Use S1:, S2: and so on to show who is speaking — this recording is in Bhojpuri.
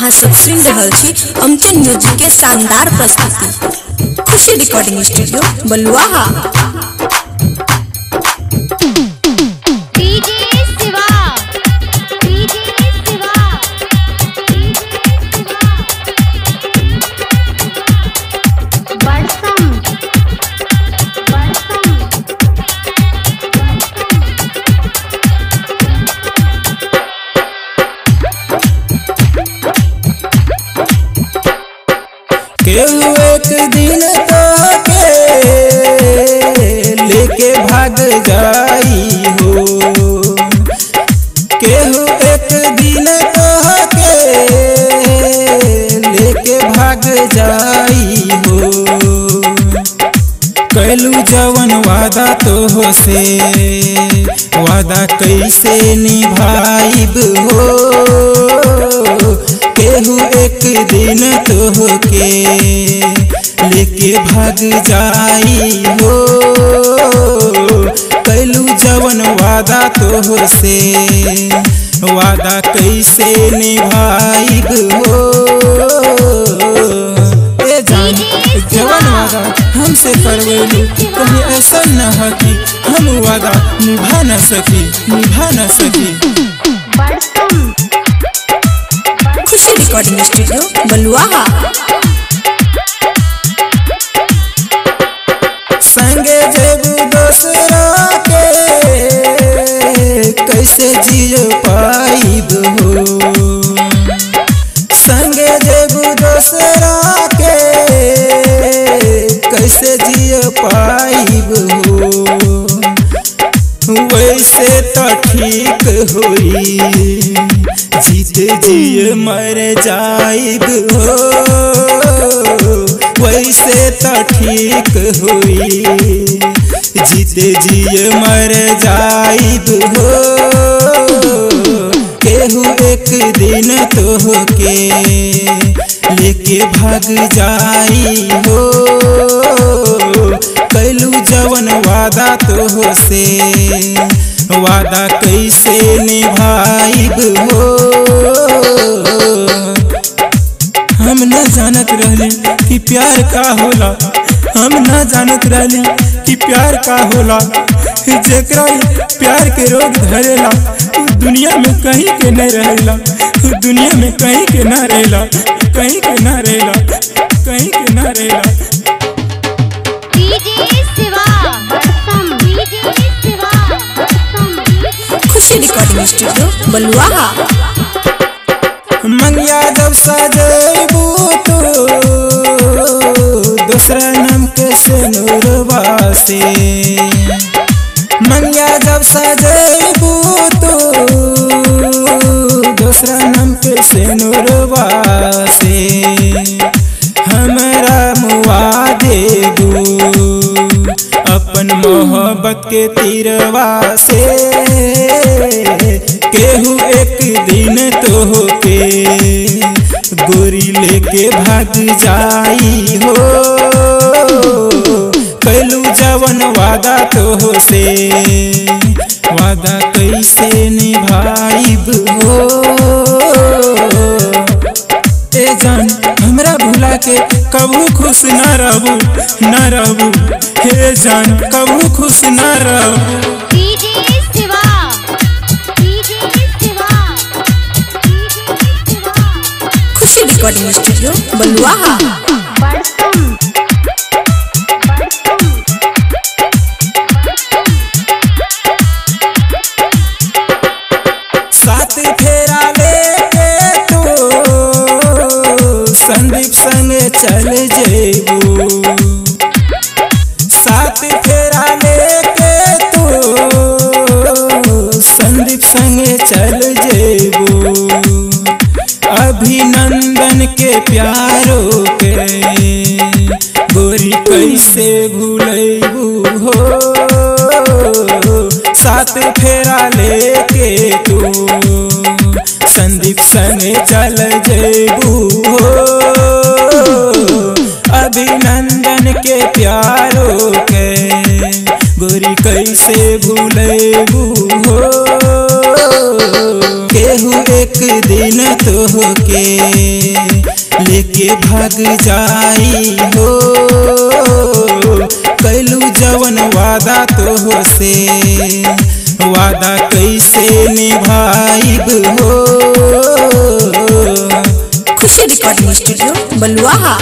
S1: अहाँ सब सुन रहल छी अमचन म्यूजिक के शानदार प्रस्तुति। Khushi recording studio Baluaha.
S2: DJ Shiva, DJ Shiva, DJ Shiva. Barsam, Barsam.
S3: केहू एक दिन तोहके लेके भाग जाई हो, केहू एक दिन तोहके लेके भाग जाई हो। कैलू जवन वादा तोह से, वादा कैसे निभाइब हो। केहू एक दिन तोहके लेके भाग जाई हो। कैलू जवन वादा तोह से, वादा कैसे निभाइब हो। ए जान जवन वादा हमसे करवैलू, कहीं ऐसा न हो कि हम वादा निभा न सकी, निभा न सकी।
S1: खुशी रिकॉर्डिंग स्टूडियो बलुआहा।
S3: संगे जेबू दोसरा के कैसे जियो पाइब हो, संगे जेबू दोसरा के कैसे जियो पाइब हो। वैसे तो ठीक होई जीते जिए मर जाइब हो, वैसे तो ठीक होई जीते जिए मर जाइब हो। केहू एक दिन तोहके लेके भाग जाई हो। कैलू जवन वादा तोह से, वादा कैसे निभाइब हो। हम न जानत रहली कि प्यार का होला, हम न जानत रहली कि प्यार का होला। जेकरा प्यार के रोग धरेला उ दुनिया में कहीं के न रहेला, उ दुनिया में कहीं के न रहेला, कहीं के न रहेला, कहीं के न रहेला।
S2: DJ Shiva, Barsam, DJ Shiva, Barsam.
S1: Khushi recording studio Baluaha.
S3: मंगिया जब सजेबू तो दूसरा नाम के सिनुरवा से, मंगिया जब सजेबू तो दूसरा नाम के सिनुरवा से। हमरा मुआ देबू अपन मोहब्बत के तीरवा से, केहू एक दिन तोहके गोरी लेके भाग जाई हो। कैलू जवन वादा तोह से, वादा कैसे निभाइब हो। ए जान हमरा भुला के कबू खुश न रहबू, न रहबू। हे जान कबू खुश न रहबू।
S2: DJ Shiva, DJ Shiva, DJ Shiva.
S1: Khushi recording studio Baluaha.
S2: Barsam, Barsam.
S3: सात फेरा लेके तू संदीप संग चल जेबू, सात फेरा लेके तू संदीप संग चल जेबू। अभिनंदन के प्यारो के गोरी कैसे भूलैबू हो। सात फेरा लेके तू संदीप संग चल जेबू हो। अभिनंदन के प्यारो के गोरी कैसे भूलैबू हो। केहू एक दिन तोहके लेके भाग जाई हो। कैलू जवन वादा तोह से, वादा कैसे निभाइब हो।
S1: खुशी रिकॉर्डिंग स्टूडियो बलुआहा।